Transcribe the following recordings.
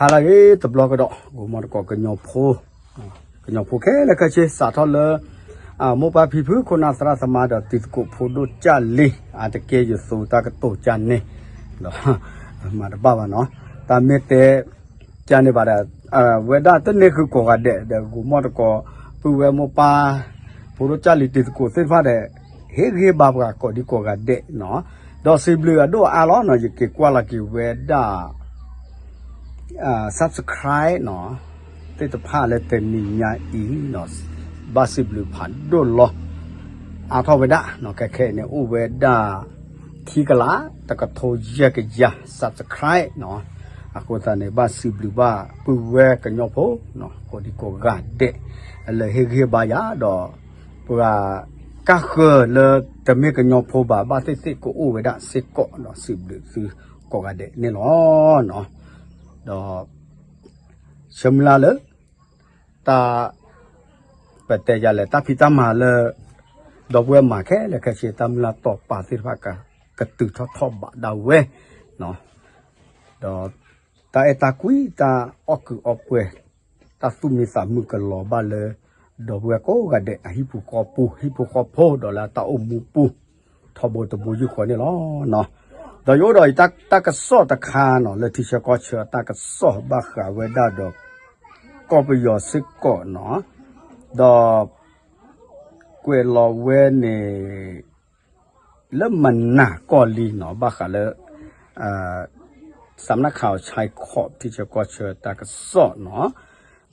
ဟါလၢအဂ့ၤတဘျီကဒီး ဂိၤမီၢ်တကိးကညီဖိ, ကညီဖိခဲလၢာ်ခဲဆ့ စးထီၣ်လၢ မိၢ်ပၢ်ဖံဖု ခိၣ်နၢ်သရၣ်သမါဒီးတံၤသကိးဖိဒိၣ်ကၢ်လံ, အါတက့ၢ်ယသိတၢ်ကတိၤကၢ်န့ၣ်, ဒီး မၤတဘၣ်ဘၣ်နီၤ, တၢ်မ့ၢ်တဲ ကၢ်န့ၣ်ဘၣ်ဒီး ဝဲဒၣ်တန့ၢ်ဃုာ်ကိးဂၤဒဲး ဒီးဂိၤမီၢ်တကိး ပုၢ်ဝဲၢ်မိၢ်ပၢ် ဖိဒိၣ်ကၢ်လံတံၤသကိးသ့ၣ်တဖၣ်ဒီး ဟ့ၣ်ဂံၢ်ဟ့ၣ်ဘါပှၤကိးဒံကိးဂၤဒဲးနီၤ, ဒီးစံးဘျုးအဒိၣ်အါလီၤနီၤ, ယက့ၤကွၢ်လီၤက့ၤဝဲဒၣ် subscribe နီၤ, သ့ၣ်တဖၣ်လၢတနံၤညါအံၤနီၤ, ဘၣ်စံးဘျုးဖးဒိၣ်လီၤ, အါထီၣ်ဝဲဒၣ်နီၤ, ခဲခဲအံၤန့ၣ် အိၣ်ဝဲဒၣ် ခံကလး တကထိယဲၢ်ကယၤ subscribe နီၤ, အဃိသတးန့ၣ် ဘၣ်စံးဘျုးဘၣ်ပုၢ်ဝဲၢ်ကညီဖိ ကိးဒံကိးဂၤဒဲး လၢဟ့ၣ်ဂံၢ်ဟ့ၣ်ဘါယၤဒီး ပှၤကၢ်ဃၢၤလၢတမ့ၢ်ကညီဖိဘၣ် ဘၣ်သ့ၣ်သ့ၣ်ကအိၣ်ဝဲဒၣ်စ့ၢ်ကီးဒီး စံးဘျုးသုကိးဂၤဒဲးန့ၣ်လီၤ. ဒီး ဆၢမုၢ်လၢ်လၢ တၢ် ပတဲယၤလဲၣ် တၢ်ဖံးတၢ်မၤလၢ ဒီပုၢ်ဝဲၢ်မၤခဲလၢာ်ခဲဆ့ တၢ်မုၢ်လၢ်တီာ်ပာ်သ့ၣ်တဖၣ် ကတုၤထီၣ်ထီၣ်ဘးဒၣ်ဝဲ ဒီး တၢ်အဲၣ်တၢ်ကွံ တၢ်အီၣ်ကုးအီပှဲၤ တၢ်သူၣ်မံသးမုာ်ကလီၤဘၣ်လၢ ဒီပုၢ်ဝဲၢ်ကိးဂၤဒဲး အဟံၣ်ဖိဃီဖိ ဟံၣ်ဖိဃီဖိ ဒီးလၢအတၢ်အိၣ်မူပူၤ ထီဘိတဘိယူၢ်ဃီန့ၣ်လီၤ. ဒီးယအိၣ်ဒီးယတၢ်ကစီၣ်တခါနီၤ လၢထံဆၢကီၢ်ဆၢတၢ်ကစီၣ်ဘၣ်ဃးဝဲဒၣ်ဒီး ကီၢ်ပယီၤစ့ၢ်ကီးနီၤ, ဒီး ကွဲးလီၤဝဲန့ၣ် လၢမနၤကီၢ်လံနီၤ ဘၣ်ဃးလၢ စးမနၣ်ခးအီၤဆဲခီး ထံဆၢကီၢ်ဆၢတၢ်ကစီၣ်နီၤ,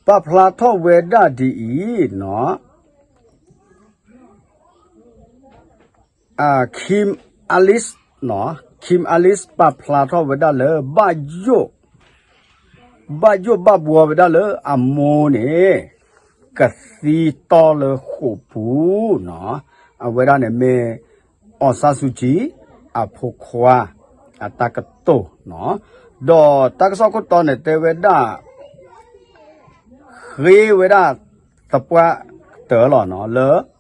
ပာ်ဖျါထီၣ်ဝဲဒၣ်ဒ်အံၤနီၤ Kim Alice နီၤ Kim Alice ပာ်ဖျါထီၣ်ဝဲဒၣ်လၢ ဘၣ်ယိၣ် ဘၣ်ယိၣ်ဘၣ်ဘှီဝဲဒၣ်လၢအမိၢ်န့ၣ် ကသံတီလၢဃိာ်ပူၤနီၤ, အဝဲဒၣ်န့ၣ်မ့ၢ် အောင်ဆန်းစုကြည် အဖိခွါ အတၢ်ကတိၤနီၤ, ဒီးတၢ်ကစီၣ်ခိၣ်တီန့ၣ်တဲဝဲဒၣ် ဃ့ဝဲဒၣ်သပှၢ်တၢၢ်လီၤနီၤ လၢ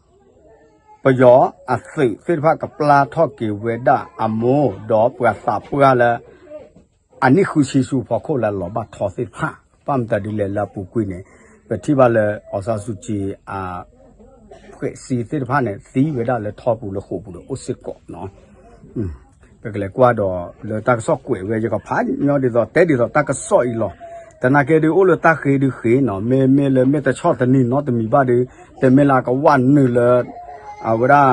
ပယီၤအသုးသ့ၣ်တဖၣ်ကပျၢ်ထီၣ်က့ၤဝဲဒၣ်အမိၢ် ဒီးပှၤသးပှၢ်လၢ အနံၣ်ဃုဆံဆူဖီခိၣ်လၢအလီၤဘၣ်ထီသ့ၣ်တဖၣ် ဘၣ်မတၤဒ်လဲၣ်လၢအပူၤကွံာ်န့ၣ် ပထံၣ်ဘၣ်လၢ အောင်ဆန်းစုကြည် အ ဖှဲးစံသ့ၣ်တဖၣ်န့ၣ် သံဝဲဒၣ်လၢထီပူၤလၢဃိာ်ပူၤဒီးအိၣ်စ့ၢ်ကီးနီၤ. ပကလဲၤကွၢ်ဒီးလၢတၢ်ကစီၣ်ကွဲးဝဲ ယကဖးညီဒ်သိး တဲဒ်သိးတၢ်ကစီၣ်အံၤလီၤ. သနာ်က့ဒုးအိၣ်လၢတၢ်ဃ့ဒုးဃ့နီၤ မ့မ့ၢ်လၢမ့ၢ်တဆီၣ်တနံၤနီတမံၤဘၣ်ဒီး တမ့ၢ်လၢအကဝၢ်နုာ်လၢ အဝဲဒၣ်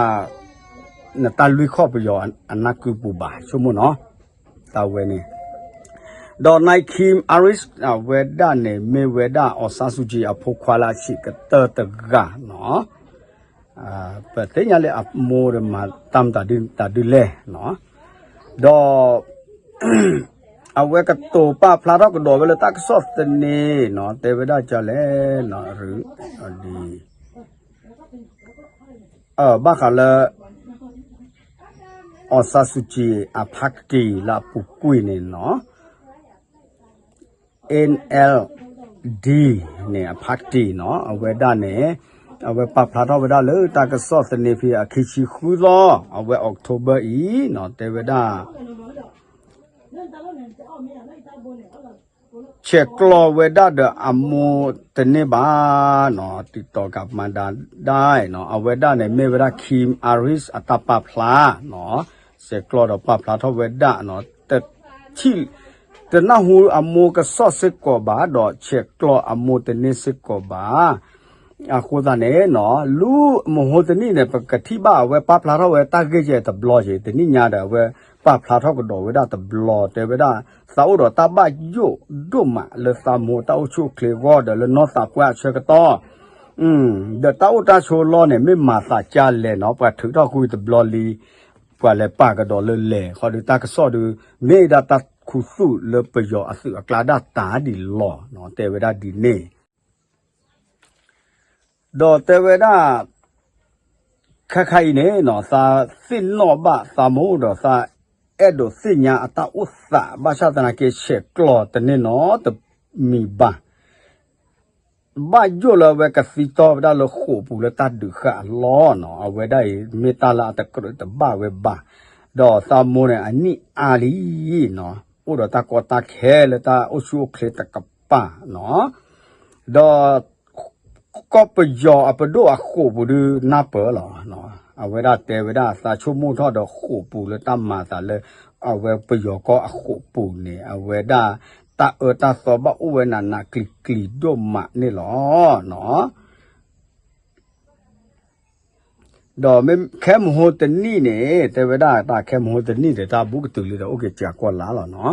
နတၢ်လွံၢ်ခီၣ်ပယီၤအနၢ်ကုပူၤဘၣ် ဆိကမိၣ်နီၤ တၢ်ဝဲန့ၣ် ဒီးန Kim Aris အဝဲဒၣ်န့ၣ် မ့ၢ်ဝဲဒၣ် အောင်ဆန်းစုကြည် အဖိခွါလၢအဆံးကတၢၢ်တဂၤနီၤ. ပသ့ၣ်ညါလၢအမိၢ်ဒီးမၤတၢ်မတၤဒ်လဲၣ်, ဒီး အဝဲကတိၤပာ်ဖျါထီၣ်ကဒီးဝဲလၢတၢ်ကစီၣ်သန့နီၤ တဲဝဲဒၣ်ကလဲၣ်, ဘၣ်ဃးလၢ အောင်ဆန်းစုကြည် အဖါတံၢ်လၢအပူၤကွံာ်န့ၣ်နီၤ NLD န့ၣ် အဖါတံၢ်နီၤ အဝဲဒၣ်န့ၣ် အဝဲပာ်ဖျါထီၣ်ဝဲဒၣ်လၢတၢ်ကစီၣ်သန့ဖဲအခံဆံဃုသီ အဝဲ October အံၤနီၤ တဲဝဲဒၣ် ဆဲးကျိးဝဲဒၣ်ဒီးအမိၢ်တန့ၢ်ဘၣ်နီၤ တံာ်တီၤကးမၤဒါဒၣ်နီၤ အဝဲဒၣ်န့ၣ် မ့ၢ်ဝဲဒၣ် Kim Aris အတၢ်ပာ်ဖျါနီၤ ဆဲးကျိးဒီးပာ်ဖျါထီၣ်ဝဲဒၣ်နီၤ တထံၣ် တနၢ်ဟူအမိၢ်ကစီၣ်စ့ၢ်ကီးဘၣ် ဒီးဆဲးကျိးအမိၢ်တန့ၢ်စ့ၢ်ကီးဘၣ် အဃိသတးန့ၣ်နီၤ လၢမဟိတနံၣ်န့ၣ် ပကထံၣ်ဘၣ်အဝဲပာ်ဖျါထီၣ်ဝဲတၢ်ဂ့ၢ်ကဲတဘျီက့ၤ တနံၣ်ညါဒီးအဝဲပာ်ဖျါထီၣ်ကဒီးဝဲဒၣ်တဘျီ တဲဝဲဒၣ် သးအိၣ်ဒီးတၢ်ဘၣ်ယိၣ်ဒိၣ်မးလၢသးမိၢ်တၢ်အိၣ်ဆူၣ်အိၣ်ချ့အဂီၢ် ဒီးလၢနီၢ်သးပှၢ်အဆၢကတီၢ် ဒီးတၢ်အိၣ်တၢ်ဆိးလီၢ်န့ၣ် မ့ၢ်မၤသးကလဲၣ်နီၤ ပှၤထုးထီၣ်ကွံာ်တဘျီလံ ပှၤလဲၤပာ်ကဒီးလၢလဲၣ် ဃီဒီးတၢ်ကစီၣ်ဒီး မ့ၢ်ဒၣ်တၢ်ခူသူၣ်လၢပယီၤအသုးအကျါဒၣ်တၢ်ဒ်လီၤနီၤ တဲဝဲဒၣ်ဒ်န့ၣ် ဒီးတဲဝဲဒၣ် ခဲခါအံၤန့ၣ်နီၤ သးသ့ၣ်နီၣ်ဘၣ်သးမိၢ်ဒီးသးအဲၣ်ဒိးသ့ၣ်ညါအတၢ်အိၣ်သး ဘၣ်ဆၣ်သနာ်က့ဆဲးကျိးတန့ၢ်နီတမံၤဘၣ် ဘၣ်ယိၣ်လၢအဝဲကသံတီဝဲဒၣ်လၢဃိာ်ပူၤလၢတၢ်ဒုးဃာ်အလီၢ်နီၤ အဝဲဒၣ်အံၤ မ့ၢ်တၢ်လၢအတကြၢးတဘၣ်ဝဲဘၣ် ဒီးသးမိၢ်န့ၣ် အနံၣ်အါလံနီၤ အိၣ်ဒီးတၢ်ကီတၢ်ခဲလၢတၢ်အိၣ်ဆူၣ်အိၣ်ချ့တကပၤနီၤ, ဒီး ကီၢ်ပယီၤအပဒိၣ်အဃိာ်ပူၤဒုးနၢ်ပၢၢ်လီၤ. အဝဲဒၣ်တဲဝဲဒၣ်သးဆိကမိၣ်ထီၣ်ဒီးဃိာ်ပူၤလၢတၢ်မၤသးလၢ အဝဲပယီၤကီၢ်အဃိာ်ပူၤန့ၣ် အဝဲဒၣ် တၢ်အၢတၢ်သီဘၣ်အိၣ်ဝဲနးနးကျံၤကျံၤဒိၣ်မးန့ၣ်လီၤ. ဒီးမ့ၢ်ခဲမဟိတနံၣ်န့ၣ် တဲဝဲဒၣ်တၢ်ခဲမဟိတနံၣ်ဒီး တၢ်ဘူးကတုၤလံဒီးအိၣ်က့ၤစှၤကီးလါလီၤနီၤ.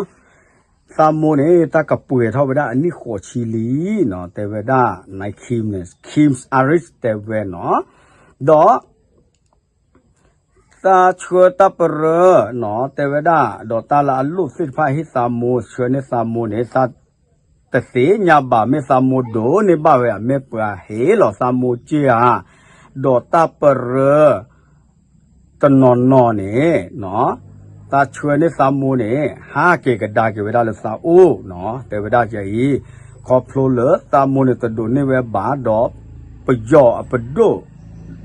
သးမိၢ်န့ၣ် တၢ်ကပှဲၤထီၣ်ဝဲဒၣ်အနံၣ်ဃိးဆံလံနီၤ, တဲဝဲဒၣ် န Kim န့ၣ် Kim Aris တဲဝဲနီၤ, ဒီး သးဆှၢတၢ်ပရၢနီၤ တဲဝဲဒၣ် ဒီးတၢ်လၢအလိၣ်သ့ၣ်တဖၣ်ဟ့ၣ်သးမိၢ် ဆှၢန့ၢ်သးမိၢ်န့ၣ် သးတသ့ၣ်ညါဘၣ် မ့ၢ်သးမိၢ်ဒိးန့ၢ်ဘၣ်ဝဲဧါ မ့ၢ်ပှၤဟ့ၣ်လီၤသးမိၢ်က့ဧါ, ဒီးတၢ်ပရၢ တနီၤနီၤန့ၣ် သးဆှၢန့ၢ်သးမိၢ်န့ၣ် ဟးက့ၤကဒါက့ၤဝဲဒၣ်လၢသးအိၣ်နီၤ တဲဝဲဒၣ်ယၤအံၤ, ခီဖျိလၢသးမိၢ်န့ၣ်တဒိးန့ၢ်ဝဲဘၣ်ဒီး ပယီၤအပဒိၣ်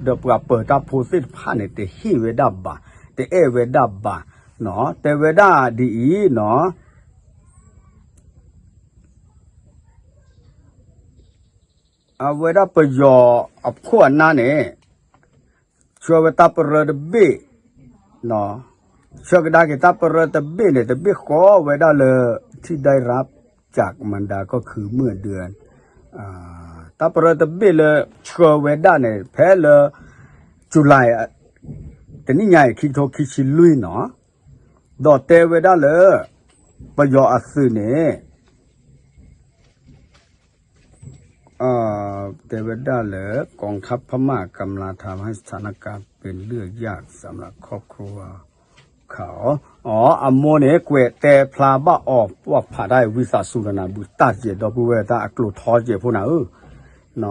ဒီးပှၤပၢၤတၢ်ဖိသ့ၣ်တဖၣ်န့ၣ် တဟ့ၣ်ဝဲဒၣ်ဘၣ် တအဲၣ်ဝဲဒၣ်ဘၣ်နီၤ တဲဝဲဒၣ်ဒ်အံၤနီၤ အဝဲဒၣ်ပယီၤအခိၣ်အနၢ်န့ၣ် ဆှၢဝဲတၢ်ပရၢတဘ့ၣ်, ဆှၢကဒါက့ၤတၢ်ပရၢတဘ့ၣ်န့ၣ် တဘ့ၣ်ဃီဝဲဒၣ်လၢ ထံဒၢရၣ်ကၠးမၤဒါကီၢ်ခုမုၢ်အဒုး, တၢ်ပရၢတဘ့ၣ်လၢဆှၢဝဲဒၣ်န့ၣ် ဖဲလၢ July တနံၣ်ညါအံၤ ခံကထိခံဆံလွံၢ်နီၤ, ဒီးတဲဝဲဒၣ်လၢ ပယီၤအသုးန့ၣ် တဲဝဲဒၣ်လၢ กองทัพพม่ากำลังทำให้สถานการณ์เป็นเรื่องยากสำหรับครอบครัวเขา အမိၢ်န့ၣ် ကွဲးတဲဖျါဘၣ်အီၤ ပှၤဖးတၢ်ဝံသးစူၤနၤ ဘုတၢ်ကဲးဒီပုၢ်ဝဲၢ်တၢ်အကျိၤထီကဲးဖိနၤဧၢ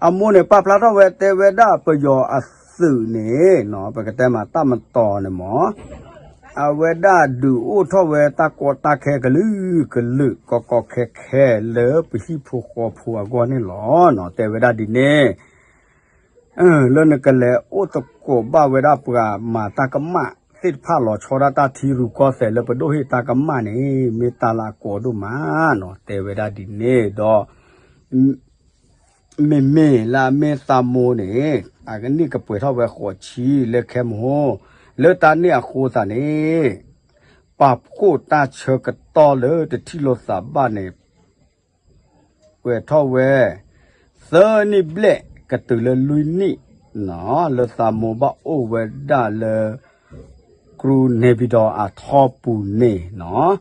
အမိၢ်န့ၣ် ပာ်ဖျါထီၣ်ဝဲတဲဝဲဒၣ်ပယီၤအသုးန့ၣ် ပကတဲမးတၢ်မတီၤန့ၣ်မး အဝဲဒၣ်ဒုးအိၣ်ထီၣ်ဝဲတၢ်ကီတၢ်ခဲကလုာ်ကလုာ် ကီကီခဲခဲလၢပဟံၣ်ဖိဃီဖိအဂီၢ်န့ၣ်လီၤ. တဲဝဲဒၣ်ဒ်န့ၣ် လၢနကလဲၤအိၣ်သကိးဘၣ်ဝဲဒၣ်ပှၤမၤတၢ်ကမၣ်သ့ၣ်တဖၣ်လီၤဆီဒၣ်တၢ်ထံရူၢ်ကီၢ်သဲးလၢပဒိၣ်ဟ့ၣ်တၢ်ကမၣ်န့ၣ် မ့ၢ်တၢ်လၢအကီဒိၣ်မးနီၤ တဲဝဲဒၣ်ဒ်န့ၣ်ဒီး မ့မ့ၢ်လၢအမ့ၢ်သးမိၢ်န့ၣ် အကနံၣ်ကပှဲၤထီၣ်ဝဲဃိးဆံလၢခဲမဟိ လၢတၢ်န့ၣ်အဃိသတးန့ၣ် ပာ်ဖှိၣ်တၢ်ဆၢကတီၢ်လၢတထံၣ်လိာ်သးဘၣ်န့ၣ် ပှဲၤထီၣ်ဝဲ သၢနံၣ်ဘျဲၣ်ကတုၤလၢလွံၢ်နံၣ်နီၤ လၢသးမိၢ်ဘၣ်အိၣ်ဝဲဒၣ်လၢ ကြူၢ်န့ၣ်ပံၤဒီးအထီပူၤန့ၣ်နီၤ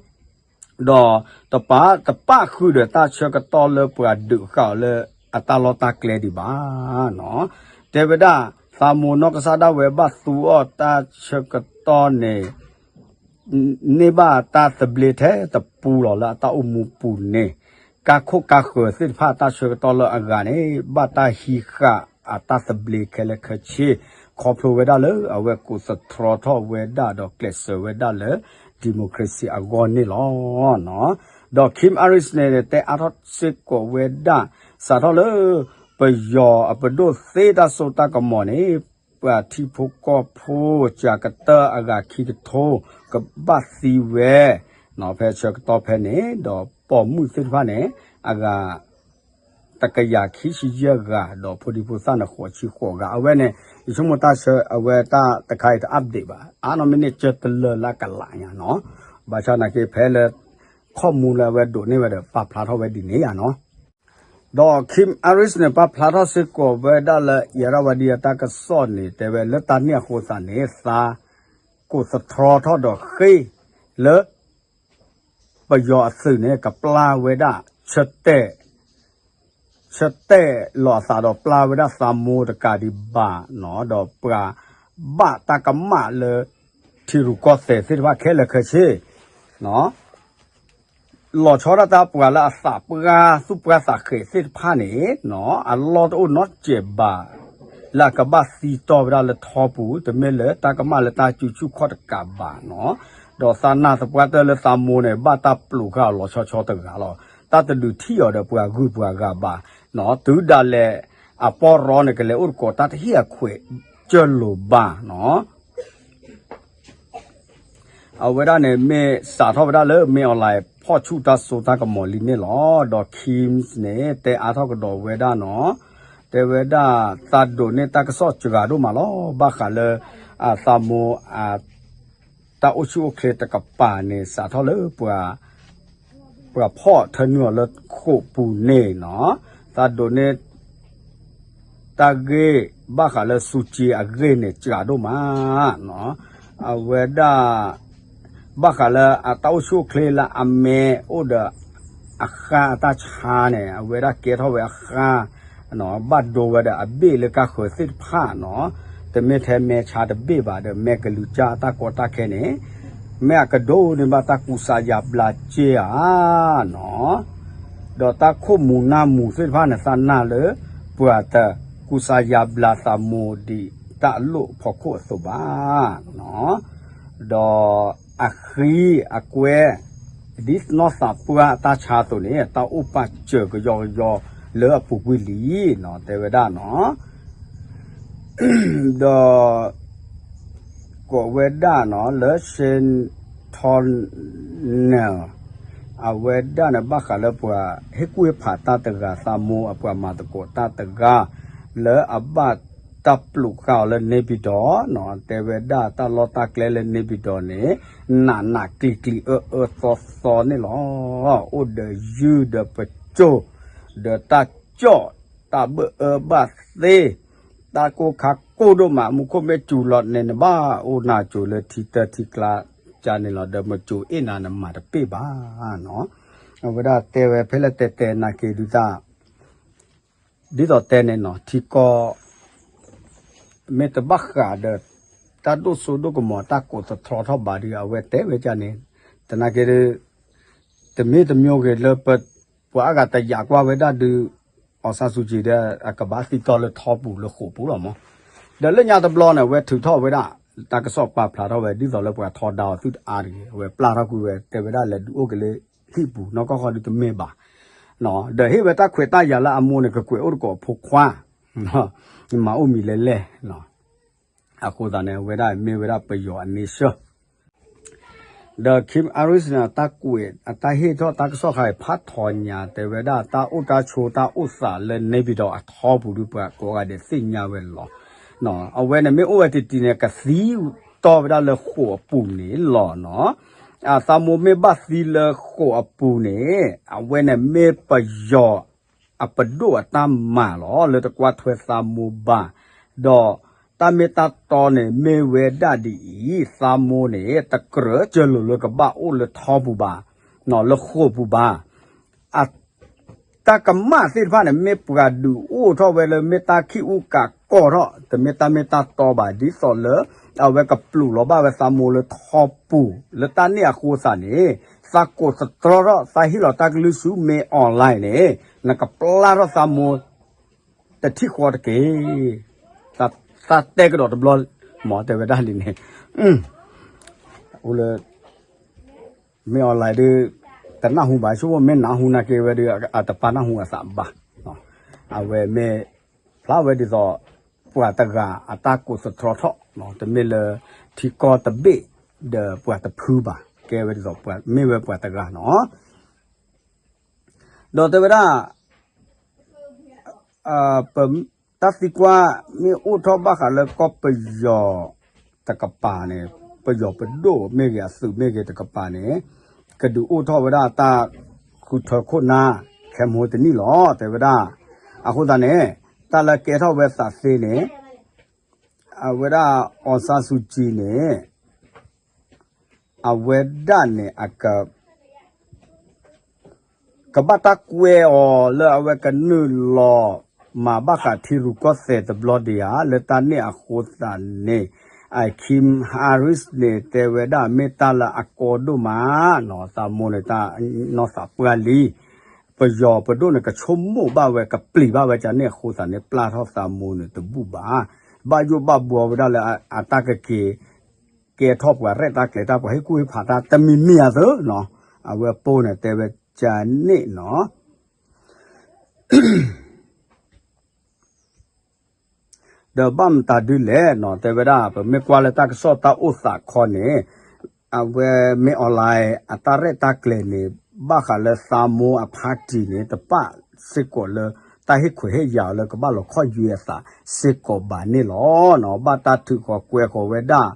ဒီးတပာ် တပာ်ဃုာ်ဒီးတၢ်ဆၢကတီၢ်လၢပှၤဒုးဃာ်အီၤလၢအတၢ်လီၢ်တၢ်ကျဲဒံးဘၣ်နီၤ တဲဝဲဒၣ် သးမိၢ်နီၢ်ကစၢ်ဒၣ်ဝဲဘၣ်သူအီၤတၢ်ဆၢကတီၢ်န့ၣ် န့ၢ်ဘၣ်တၢ်သဘျ့ထဲတပူလီၤလၢအတၢ်အိၣ်မူပူၤန့ၣ် ကါခိၣ်ကါဃၢၤသ့ၣ်တဖၣ်တၢ်ဆၢကတီၢ်လၢအဂၤန့ၣ် ဘၣ်တၢ်ဟံးဃာ်အတၢ်သဘျ့ခဲလၢာ်ခဲဆ့ ခီဖျိဝဲဒၣ်လၢအဝဲကိးသတြီထီၣ်ဝဲဒၣ်ဒီးကျဲးစၢးဝဲဒၣ်လၢ democracy အဂီၢ်န့ၣ်လီၤ. ဒီး Kim Aris န့ၣ် တဲအါထီၣ်စ့ၢ်ကီးဝဲဒၣ် စးထီၣ်လၢ ပယီၤအပဒိၣ်သ့တၢ်စိတၢ်ကမီၤန့ၣ် ပှၤထံဖိကီၢ်ဖိ ကကတၢၢ်အဂၤခံကထိ ကဘၣ်သံဝဲ ဖဲဆၢကတီၢ်ဖဲန့ၣ် ဒီးပိာ်မုၣ်သ့ၣ်တဖၣ်န့ၣ် အဂၤ တကယၤခံဆံယဲၢ်ဂၤ ဒီးဖိဒံဖိသၣ်န့ၣ် ဃိးဆံဃိးဂၤ အဝဲန့ၣ် ယဆိကမိၣ်တၢ်ဆၢအဝဲတၢ်တခါအံၤတ update ဘၣ် အါနီၢ်မ့ၢ်န့ၣ်ကၢတလၢလၢကလးညါနီၤ ဘၣ်ဆၣ်နာ်က့ဖဲလၢ ခီၣ်မူလၢအဝဲဒိးန့ၢ်ဝဲဒီး ပာ်ဖျါထီၣ်ဝဲဒ်န့ၣ်ဧါနီၤ ဒီး Kim Aris န့ၣ် ပာ်ဖျါထီၣ်စ့ၢ်ကီးဝဲဒၣ်လၢ အံၤရၣ်ဝါဒံအတၢ်ကစီၣ်န့ၣ် တဲဝဲလၢတၢ်န့ၣ်အဃိသတးန့ၣ် သးကိးသတြီထီၣ်ဒီးဃ့ၢ်လၢ ပယီၤအသုးန့ၣ် ကပျၢ်ဝဲဒၣ် ဆၢတဲာ် ဆၢတဲာ်လီၤအသးဒီးပျၢ်ဝဲဒၣ်သးမိၢ်တကးဒံးဘၣ်နီၤ ဒီးပှၤဘၣ်တၢ်ကမၣ်လၢ ထံရူၢ်ကီၢ်သဲးသ့ၣ်တဖၣ်ခဲလၢာ်ခဲဆ့ လီၤဆီဒၣ်တၢ်ပှၤလၢအသးပှၢ်သူၣ်ပှၢ်သးဃဲးသ့ၣ်တဖၣ်န့ၣ် အလီၢ်တအိၣ်နီတစဲးဘၣ် လၢအကဘၣ်သံတီၢ်ဝဲဒၣ်လၢထီပူၤ တမ့ၢ်လၢတၢ်ကမၣ်လၢတၢ်စုဆူၣ်ခီၣ်တကးဘၣ်နီၤ ဒီးသးနာ်သပှၢ်တၢၢ်လၢသးမိၢ်န့ၣ် ဘၣ်တၢ်ပျိးဃာ်အီၤလီၤဆီဆီတဂၤလီၤ တၢ်တဒုးထံၣ်အီၤဒီးပှၤဂုၤပှၤဂၤဘၣ်နီၤ တုၤဒၣ်လဲာ်အပီၢ်ရီန့ၣ် ကလဲၤအိၣ်တကိးတၢ်တဟ့ၣ်အခွဲးကၢၢ်လိာ်ဘၣ်နီၤ အဝဲဒၣ်န့ၣ်မ့ၢ်စးထီၣ်ဝဲဒၣ်လၢ မင်းအောင်လှိုင် ဖီၣ်ဆူၣ်တၢ်စိတၢ်ကမီၤလံန့ၣ်လီၤ. ဒီး Kim န့ၣ် တဲအါထီၣ်ကဒီးဝဲဒၣ်နီၤ, တဲဝဲဒၣ် သးဒိးန့ၢ်တၢ်ကစီၣ်စှၤဒိၣ်မးလီၤ. ဘၣ်ဃးလၢ အသးမိၢ် အ တၢ်အိၣ်ဆူၣ်အိၣ်ချ့တကပၤန့ၣ် စးထီၣ်လၢပှၤ ပှၤဖီၣ်ထၢနုာ်အီၤလၢဃိာ်ပူၤန့ၣ်နီၤ, သးဒိးန့ၢ် တၢ်ဂ့ၢ် ဘၣ်ဃးလၢ စူကၠံ အဂ့ၢ်န့ၣ် စှၤဒိၣ်မးနီၤ. အဝဲဒၣ် ဘၣ်ဃးလၢအတၢ်အိၣ်ဆူၣ်အိၣ်ချ့လၢအမ့ၢ်အိၣ်ဒီး အဃါအတၢ်ဆါန့ၣ် အဝဲဒၣ်ကဲထီၣ်ဝဲအဃါ ဘၣ်ဒိဝဲဒီးအဘ့ၣ်လၢကါဃၢၤသ့ၣ်တဖၣ်နီၤ, တမ့ၢ်ထဲမဲဆါတဘ့ၣ်ဘၣ်ဒီး မဲကလုာ်ကၢ်အတၢ်ကီတၢ်ခဲန့ၣ် မ့ၢ်အကဒိးန့ၢ်ဘၣ်တၢ်ကူစါယါဘျါက့ဧါနီၤ, ဒီးတၢ်ခိၣ်မူၤနၢ်မူၤသ့ၣ်တဖၣ်န့ၣ် သးနၢ်လၢ ပှၤတကူစါယါဘျါသးမိၢ်ဒံးတၢ်အလိၣ်ဖီခိၣ်အသိးဘၣ်နီၤ. ဒီးအဃံအကွဲ ဒ်နီၢ်သးပှၢ်အတၢ်ဆါအသိးန့ၣ် တၢ်အိၣ်ပာ်စၢၤကယီကယီလၢအပူၤကွံာ်လံနီၤ တဲဝဲဒၣ်နီၤ. ဒီး ကိးဝဲဒၣ်နီၤ လၢ Shin Tong Nail အဝဲဒၣ်န့ၣ် ဘၣ်ဃးလၢပှၤဟ့ၣ်ကူၣ်ဟ့ၣ်ဖးတၢ်တဂၤ သးမိၢ်အပှၤမၤသကိးတၢ်တဂၤ လၢအဘၣ်တၢ်ပျိးဃာ်အီၤလၢ နေပြည်တော် နီၤ, တဲဝဲဒၣ်တၢ်လီၢ်တၢ်ကျဲလၢ နေပြည်တော် န့ၣ် နးနးကျံၤကျံၤအၢအၢသီသီန့ၣ်လီၤ. အိၣ်ဒီးယုၢ်ဒီးပစိၤ ဒီးတၢ်ကၠီၣ် တၢ်ဘၣ်အၢဘၣ်သီ တၢ်ကိၢ်ခါကိၢ်ဒိၣ်မး မူခိၣ်မ့ၢ်စူၤလီၤန့ၣ် နဘၣ်အိၣ်နၤစိၤလၢထံတၢထံကျါကန့ၣ်လီၤ. ဒီးမစိၤအ့ၣ်နၤန့ၣ်မၤတပ့ၢ်ဘၣ်နီၤ. အဝဲဒၣ်တဲဝဲဖဲလဲၣ်တဲတဲနာ်က့ၤဒုးတၢ် ဒ်သိးတဲန့ၣ်နီၤ ထံကီၢ် မ့ၢ်တဘၣ်ဃးဒီး တၢ်ဒိၣ်စိဒိၣ်ကမီၤ တၢ်ကိးသတြီထီၣ်ဘၣ်ဒီး အဝဲတဲဝဲဒ်န့ၣ် တနာ်က့ၤဒီး တမ့ၢ်တမံၤဂ့ၤလၢပ ပှၤအါဂၤတယာ်ကွၢ်ဝဲဒၣ်ဒုး အောင်ဆန်းစုကြည် ဒီး အကဘၣ်သံတီလၢထီပူၤလၢဃိာ်ပူၤလီၤမး. ဒီးလၢညါတဘျီန့ၣ် အဝဲထုးထီၣ်ဝဲဒၣ် တၢ်ကစီၣ်ပာ်ဖျါထီၣ်ဝဲ ဒ်သိးလၢပှၤထီဒါအီၤသုတအါတဂ့ၤ အဝဲပျၢ်ထီၣ်ကွံာ်ဝဲ တဲဝဲဒၣ်လဲၤဒုးအိၣ်က့ၤလၢဟံၣ်ပူၤ နီၢ်ကီၢ်ဃီဒုးတမ့ၢ်ဘၣ် ဒီးဟ့ၣ်ဝဲတၢ်ခွဲးတၢ်ယာ်လၢအမိၢ်န့ၣ် ကကွဲးအိၣ်တကိးအဖိခွါ မၤအိၣ်မံၤလဲၣ်လဲၣ် အဃိသတးန့ၣ် အဝဲဒၣ်မ့ၢ်ဝဲဒၣ်ပယီၤအန့ဆၢၣ် ဒီး Kim Aris န့ၣ် အတၢ်ကွဲး အတၢ်ဟ့ၣ်ထီၣ်တၢ်ကစီၣ်ခါအံၤ ဖးထီညါ တဲဝဲဒၣ်တၢ်အိၣ်တၢ်ဆိးတၢ်အိၣ်သးလၢ နေပြည်တော် အထီပူၤဒုး ပှၤကိးဂၤဒဲးသ့ၣ်ညါဝဲလီၤ. အဝဲန့ၣ်မ့ၢ်အိၣ်ဝဲတံၢ်တံၢ်န့ၣ် ကသံတီဝဲဒၣ်လၢဃိာ်အပူၤန့ၣ်လီၤနီၤ. အသးမိၢ်မ့ၢ်ဘၣ်သံလၢဃိာ်အပူၤန့ၣ် အဝဲန့ၣ်မ့ၢ်ပယီၤ အပဒိၣ်အတၢ်မၤလီၤ လၢတကွၢ်ထွဲသးမိၢ်ဘၣ်. ဒီးတၢ်မ့ၢ်တၢ်တီန့ၣ်မ့ၢ်ဝဲဒၣ်ဒ်အံၤ, သးမိၢ်န့ၣ် တကြၢးစၢၤလိာ်လၢကဘၣ်အိၣ်လၢထီပူၤဘၣ်, လၢဃိာ်ပူၤဘၣ်. အ တၢ်ကမၣ်သ့ၣ်တဖၣ်န့ၣ် မ့ၢ်ပှၤဒုးအိၣ်ထီၣ်ဝဲလၢ မ့ၢ်တၢ်ခံးအူကးကီၢ်ထီၣ် တမ့ၢ်တၢ်မ့ၢ်တၢ်တီဘၣ် ဒ်သိးလၢ အဝဲကပျိးလီၤဘၣ်ဝဲသးမိၢ်လၢထီပူၤ လၢတၢ်န့ၣ်အဃိသတးန့ၣ် သးကိးသတြီထီၣ် သးဟ့ၣ်လီၤတၢ်ကလုၢ်ဆူ မင်းအောင်လှိုင် န့ၣ် နကပျၢ်ထီၣ်သးမိၢ် တထံၣ်ဃီတက့ၢ်. သးတဲကဒီးတဘျီ မ့ၢ်တဲဝဲဒၣ်လံန့ၣ် အိၣ်လၢ မင်းအောင်လှိုင် ဒုး တနၢ်ဟူဘၣ် ဆိကမိၣ်မ့ၢ်နၢ်ဟူနာ်က့ၤဝဲဒီး အတပာ်နၢ်ဟူအသးဘၣ်. အဝဲမ့ၢ်ဖျါဝဲဒ်သိး ပှၤတဂၤအတၢ်ကိးသတြီထီၣ် တမ့ၢ်လၢထံကီၢ်တဘ့ၣ်ဒီးပှၤတဖုဘၣ် ကဲဝဲဒ်သိး မ့ၢ်ဝဲပှၤတဂၤနီၤ. ဒီးတဲဝဲဒၣ် တၢ်သံကွၢ်မ့ၢ်အိၣ်ထီၣ်ဘၣ်ဃးလၢကီၢ်ပယီၤတကပၤန့ၣ် ပယီၤပဒိၣ်မ့ၢ်ဂ့ၤ အသုးမ့ၢ်ဂ့ၤတကပၤန့ၣ် ကဒုးအိၣ်ထီၣ်ဝဲဒၣ်တၢ်ဃုထၢခိၣ်နၢ် ခဲမိတနံၣ်လီၤ တဲဝဲဒၣ်. အဃိသတးန့ၣ် တၢ်လၢကဲထီၣ်ဝဲသးသ့န့ၣ် အဝဲဒၣ် အောင်ဆန်းစုကြည် န့ၣ် အဝဲဒၣ်န့ၣ် အက ကဘၣ်တၢ်ကွဲအီၤလၢအဝဲကနုာ်လီၤမၤဘၣ်ဃးထံရူၢ်ကီၢ်သဲးတဘျီဒံးဧါ လၢတၢ်န့ၣ်အဃိသတးန့ၣ် Kim Harris န့ၣ် တဲဝဲဒၣ်မ့ၢ်တၢ်လၢအကီဒိၣ်မးနီၤ သးမိၢ်န့ၣ် တၢ်နီၢ်သးပှၢ်လံ ပယီၤပဒိၣ်န့ၣ် ကဆိကမိၣ်ဘၣ်ဝဲ ကပျံၤဘၣ်ဝဲကန့ၣ်အဃိသတးန့ၣ် ပျၢ်ထီၣ်သးမိၢ်န့ၣ်တဘူၣ်ဘၣ်. ဘၣ်ယိၣ်ဘၣ်ဘှီဝဲဒၣ်လၢအတၢ်ကက့ၤ ကဲထီၣ်ပှၤရဲၣ်တၢ်ကျဲၤတၢ် ပှၤဟ့ၣ်ကူၣ်ဟ့ၣ်ဖးတၢ် တမံၤမံၤအသိးနီၤ အဝဲအပိၢ်န့ၣ် တဲဝဲကန့ၣ်နီၤ. ဒီးဘၣ်မတၤဒုလဲၣ်နီၤ တဲဝဲဒၣ် ပမ့ၢ်ကွၢ်လၢတၢ်ကစီၣ်တၢ်အိၣ်သးခီန့ၣ် အဝဲမ့ၢ် online အတၢ်ရဲၣ်တၢ်ကျဲၤန့ၣ် ဘၣ်ဃးလၢသးမိၢ်အ party န့ၣ် တပာ်စ့ၢ်ကီးလၢ တၢ်ဟ့ၣ်ခွဲးဟ့ၣ်ယာ်အီၤလၢကဘၣ်လီၤခီၣ်ယွဲအသးစ့ၢ်ကီးဘၣ်န့ၣ်လီၤ. ဘၣ်တၢ်ထုးဃီၤကွဲဃီၤဝဲဒၣ်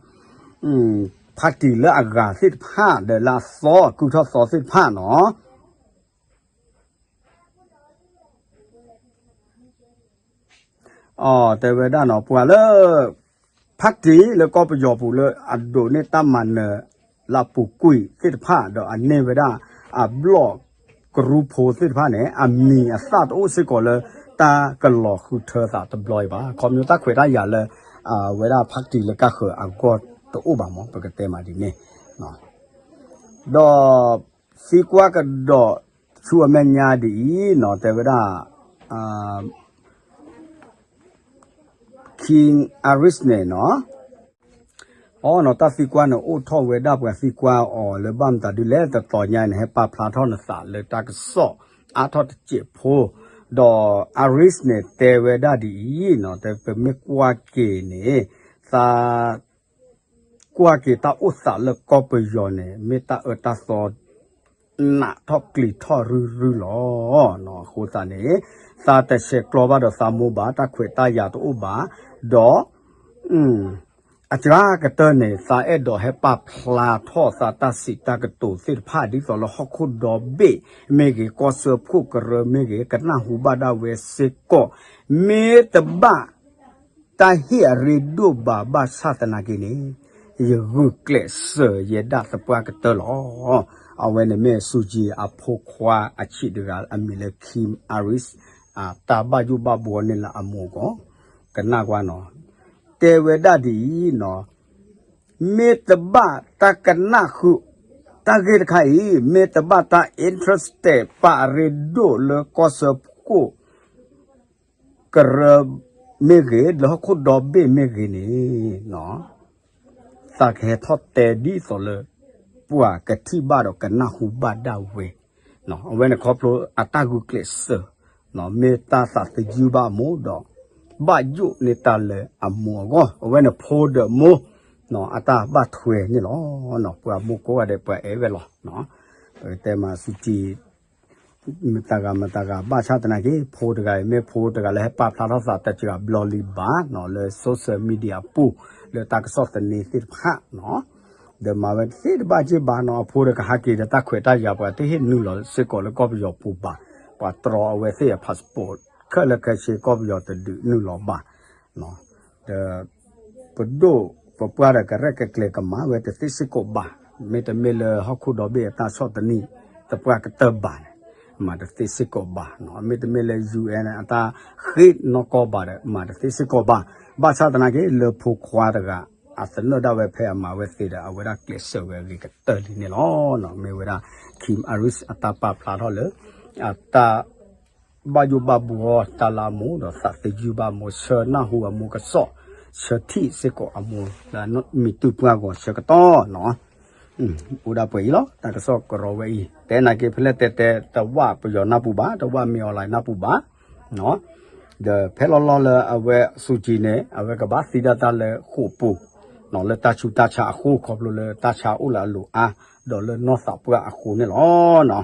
party လၢအဂၤသ့ၣ်တဖၣ် ဒီးလၢအသီ ကုၢ်ထီၣ်သီသ့ၣ်တဖၣ်နီၤ အတဲဝဲဒၣ်နီၤ ပှၤလၢ party လၢကီၢ်ပယီၤပူၤလၢအဒိးန့ၢ်တၢ်မၤနၢၤ လၢအပူၤကွံာ်သ့ၣ်တဖၣ် ဒီးအန့ၢ်ဝဲဒၣ်အဘျီၣ်ကရူဖိသ့ၣ်တဖၣ်န့ၣ် အမံၤအသၣ်တအိၣ်စ့ၢ်ကီးလၢတၢ်ကလီၤဃုထၢသးတဘျီအံၤဘၣ်. ခီဖျိတၢ်ခွဲးတၢ်ယာ်လၢ အဝဲဒၣ် party လၢကါဃၢၤအဂီၢ်တအိၣ်ဘၣ်မး ပကတဲမးဒ်န့ၣ် ဒီး သံကွၢ်ကဒီးဆူအမဲာ်ညါဒ်အံၤနီၤ တဲဝဲဒၣ် King Aris န့ၣ်နီၤ အနီၤ တၢ်သံကွၢ်န့ၣ် အိၣ်ထီၣ်ဝဲဒၣ်ပှၤသံကွၢ်အီၤလၢဘၣ်မတၤဒ်လဲၣ် တတီၤညါန့ၣ် ဟဲပာ်ဖျါထီၣ်နသးလၢတၢ်ကစီၣ်အါထီၣ်တစဲးဖိ ဒီး Aris န့ၣ် တဲဝဲဒၣ်ဒ်အံၤနီၤ တဲပမ့ၢ်ကွၢ်က့ၤန့ၣ် သး ကွၢ်က့ၤတၢ်အိၣ်သးလၢကီၢ်ပယီၤန့ၣ် မ့ၢ်တၢ်အၢတၢ်သီ နးထီၣ်ကျံၤထီၣ်ရုၢ်ရုၢ်လီၤ. အဃိသတးန့ၣ် သးတဆဲးကျိးဘၣ်ဒီးသးမိၢ်ဘၣ် တၢ်ခွဲးတၢ်ယာ်တအိၣ်ဘၣ် ဒီး အစှၤကတၢၢ်န့ၣ် သးအဲၣ်ဒိးဟဲပာ်ဖျါထီၣ်သးတၢ်စံးတၢ်ကတိၤသ့ၣ်တဖၣ် ဒ်သိးလၢဟီၣ်ခိၣ်ဒီဘ့ၣ်မ့ၢ်ဂ့ၤ ကီၢ်စၢဖှိၣ်ကရၢမ့ၢ်ဂ့ၤ ကနၢ်ဟူဘၣ်ဒၣ်ဝဲစ့ၢ်ကီး မ့ၢ်တဘၣ် တၢ်ဟ့ၣ်အရ့ဒိၣ်ဘၣ် ဘၣ်ဆၣ်သနာ်က့န့ၣ် ယဂုာ်ကျဲးစၢးယဲဒၣ်သပှၢ်ကတၢၢ်လီၤ. အဝဲန့ၣ်မ့ၢ် စူကၠံ အဖိခွါအဆံးတဂၤ အမံၤလၢ Kim Aris တၢ်ဘၣ်ယိၣ်ဘၣ်ဘှီန့ၢ်လၢအမိၢ်အဂီၢ် ကနၣ်ကွၢ်နီၤ တဲဝဲဒၣ်ဒ်အံၤနီၤ မ့ၢ်တဘၣ်တၢ်ကနၣ်ဃုာ် တၢ်ဂ့ၢ်တခါအံၤ မ့ၢ်တဘၣ်တၢ် interested ပာ်အရ့ဒိၣ်လၢကီၢ်စၢဖှိၣ် ကရၢ မ့ၢ်ဂ့ၤ လၢဟီၣ်ခိၣ်ဒီဘ့ၣ်မ့ၢ်ဂ့ၤန့ၣ် သးကဟဲထီၣ်တဲဒ်သိးလၢ ပှၤကထံၣ်ဘၣ်ဒီးကနၢ်ဟူဘၣ်ဒၣ်ဝဲ အဝဲန့ၣ်ခီဖျိအတၢ်ဂုာ်ကျဲးစၢး မ့ၢ်တၢ်သးသယုၢ်ဘၣ်အမိၢ်ဒီး ဘၣ်ယိၣ်န့ၢ်တၢ်လၢအမိၢ်အဂီၢ် အဝဲန့ၣ်ဖိဒီးမိၢ် အတၢ်ဘၣ်ထွဲန့ၣ်လီၤ. ပှၤမိၢ်ကိးဂၤဒဲးပှၤအဲၣ်ဝဲလီၤ. ပကတဲမးစူကၠံ မတၤဂၤမတၤဂၤ ဘၣ်ဆၣ်သနာ်က့ ဖိတဂၤအံၤ မ့ၢ်ဖိတဂၤလၢဟဲပာ်ဖျါထီၣ်သးတစှၤဘျီလံဘၣ်နီၤ လၢ social media အပူၤ လၢတၢ်ကစီၣ်သန့သ့ၣ်တဖၣ်နီၤ ဒီးမၤဝဲသ့ၣ်တဘၣ်က့ၢ်ဘၣ်နီၤ အဖိဒီးကဟးက့ၤဒီးတၢ်ခွဲးတၢ်ယာ် ပှၤတဟ့ၣ်နုာ်လီၤစ့ၢ်ကီးလၢကီၢ်ပယီၤပူၤဘၣ် ပှၤတြီအဝဲသ့ၣ်အ passport ခဲလၢာ်ခဲဆ့ ကီၢ်ပယီၤတဒုးနုာ်လီၤဘၣ် ဒီး ပဒိၣ်ပပှၢ်ဒီးကရဲၣ်ကကျဲၤကမၤဝဲတသ့စ့ၢ်ကီးဘၣ်. မ့တမ့ၢ်လၢဟီၣ်ခိၣ်ဒီဘ့ၣ်အတၢ်ဆီၣ်သနံးသပှၢ်ကတၢၢ်ဘၣ်န့ၣ် မၤတသ့စ့ၢ်ကီးဘၣ်. မ့တမ့ၢ်လၢ ယူၢ်အ့ၣ် အတၢ်ဃ့နီၢ်ကီၢ်ဘၣ်ဒီး မၤတသ့စ့ၢ်ကီးဘၣ်. ဘၣ်ဆၣ်သနာ်က့ လၢဖိခွါတဂၤ အသနၢၣ်ဒၣ်ဝဲဖဲအမၤဝဲသ့ဒီး အဝဲဒၣ်ကျဲးစၢးဝဲအဂ့ၤကတၢၢ်လံန့ၣ်လီၤ. မ့ၢ်ဝဲဒၣ် Kim Aris အတၢ်ပာ်ဖျါထီၣ်လၢ အတၢ် ဘၣ်ယိၣ်ဘၣ်ဘှီတၢ်လၢအမိၢ် ဒီးသးသယုၢ်ဘၣ်အမိၢ် ဆၢနၢ်ဟူအမိၢ်ကစီၣ် ဆၢထံၣ်စ့ၢ်ကီးအမိၢ်လၢမံၤတူၢ်ပှၢ်ဂီၤဆၢကတီၢ်နီၤ. အိၣ်ဒၣ်ပှဲၤအံၤလီၤ တၢ်ကစီၣ်ကရီဝဲအံၤ တဲနာ်က့ဖဲလဲၣ်တဲတဲ တဝၣ်ပယီၤနၢ်ပူၤဘၣ် တဝၣ်မ့ၢ် online နၢ်ပူၤဘၣ် ဒီးဖဲလီၤလီၤလၢအဝဲစူကၠံန့ၣ် အဝဲကဘၣ်သံဒၣ်တၢ်လၢဃိာ်ပူၤ လၢတၢ်ဆူးတၢ်ဆါအဃိ ခီဖျိလၢတၢ်ဆါအိၣ်လၢအလိၤအါ ဒီးလၢနီၢ်သးပှၢ်အဃိန့ၣ်လီၤ.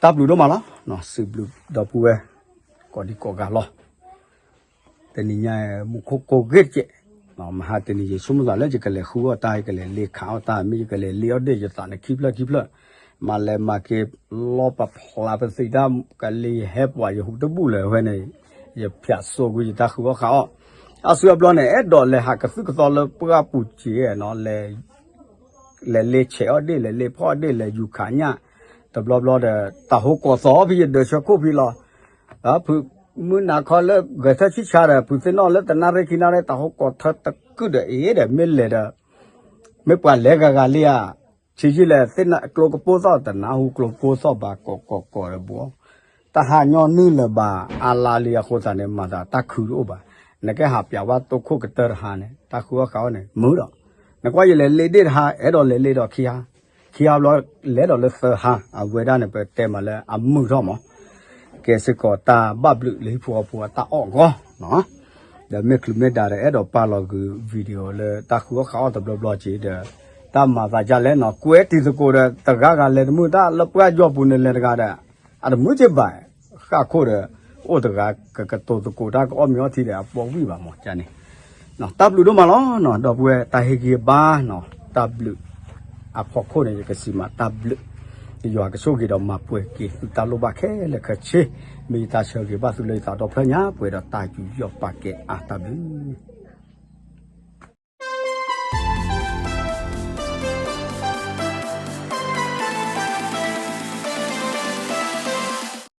တၢ်ဘျုးဒိၣ်မးလီၤ. စံးဘျုးဒီပုၢ်ဝဲၢ် ကိးဒံကိးဂၤလီၤ. တနံၤညါ မူခိၣ်ကိးဂ့ၤတကဲး မဟါတနံၤ ယဆိကမိၣ်သးလၢယကလဲၤဃုအီၣ်တၢ် ယကလဲၤလ့ခးအီၣ်တၢ် မ့ၢ်ယကလဲၤလ့အီၣ်ဒ့ၣ်ယသးန့ၣ် ခံဖျၢၣ်ခံဖျၢၣ် မၤလဲၤမၤက့ၤ လီၤပဖျါပသံးတၢ် ကလံၤဟဲပှၤယဟူးတဘူၣ်လၢၤဝဲန့ၣ် ယဖၠးစိကွံာ်ယတၢ်ဃုအီၣ်ဃးအီၣ် အါစုအါဘျီန့ၣ် အဲၣ်ဒိးလဲၤဟးကသုၣ်ကသီလၢပှၢ်ပူၤစ့ၢ်နီၤ လဲၤလ့ဆဲးအီၣ်ဒ့ၣ် လဲၤလ့ဖီၣ်အီၣ်ဒ့ၣ် လဲၤယူၤခးညၣ် တဘျီဘျီဒီး တၢ်ဟိကီၤသီဖဲယဒၢးဆၢခိၣ်ဖဲလီၤ. ဖုမုၢ်နၤခီလၢ ဂဲၤထၢၣ်ဆံၣ်ဆါဒီး ဖုသ့ၣ်နီၣ်လၢတနၣ်ရံၣ်ခံနၣ်ရံၣ် တၢ်ဟိကီၤထၢတကုာ်ဒီးအ့ၣ်ဒီး မ့ၢ်လဲၤဒီး မ့ၢ်ပှၤလဲၤဂၤဂၤလံဧါ. ဆံးဆံၣ်လဲၣ် သ့ၣ်နီၣ်ကျိကပိၢ်သီၣ် တနၢ်ဟူကျိကပိၢ်သီၣ်ဘၣ် ကိးကိးကိးဒီးဘှီ တၢ်ဟါညီနုၢ်လၢၤဘၣ် အါလါလံအဃိသတးန့ၣ် မၤသးတၢ်ခုတအိၣ်ဘၣ်. နကဟးပျးဝဲတိခိၣ်ကတၢၢ်တဟါန့ၣ် တၢ်ဃုအီၣ်ဃးအီၣ်န့ၣ် မုာ်ဒီး နကွၢ်ယလဲၤလ့ဒ့ၣ်တဟါ အဲၣ်ဒိးလဲၤလ့ဒီးခံဟါ ခံဟါဘျီ လဲၤဒီးလၢသၢဟါ အဝဲဒၣ်န့ၣ် ပတဲမးလၢအမုာ်ထီၣ်မး ကဲစ့ၢ်ကီးတၢ်ဘၣ်ဘျုးလၢဟံၣ်ဖိဃီဖိအတၢ်အီၣ်အဂီၢ်နီၤ. ဒီးမ့ၢ်ချုးမ့ၢ်ဒါဒီး အဲၣ်ဒိးပာ်လီၤကွံာ် video လၢတၢ်ဃုအီၣ်ဃုအီတဘျီဘျီက့ၤဒီး တၢ်မၤသးဒ်လဲၣ်နီၤ, ကွဲတံၤသကိးဒီး တဂၤဂၤလဲၤတမုာ် တၢ်လၢပှၢ်ယီၢ်ပူၤန့ၣ်လဲၤတဂၤဒီး အတမုာ်က့ၤဘၣ်, ဃၣ်ခိၣ်ဒီး အိၣ်တဂၤ ကကတိၤသကိးတၢ် ကအီၣ်မ့ၤအီထံဒီး အပိာ်ဝံၣ်ဘၣ်မးကန့ၣ်, တၢ်ဘျုးဒိၣ်မးလီၤနီၤ ဒီပုၢ်ဝဲၢ် တၢ်ဟ့ၣ်ဂံၢ်ဘါနီၤ, တၢ်ဘျုး အဖီခိၣ်န့ၣ် ယကစံးမးတၢ်ဘျုး, ယွၤကဆိၣ်ဂ့ၤဒီးမၤပှဲၤက့ၤသုတၢ်လိၣ်ဘၣ်ခဲလၢာ်ခဲဆ့, မ့ၢ်ယတၢ်ဆၢဂ့ၤဘၣ်သုလၢယသးဒီဖျၢၣ်ညါပှဲၤဒီးတၢ်ယူးယီၣ်ပာ်ကဲအါတၢ်ဘျုး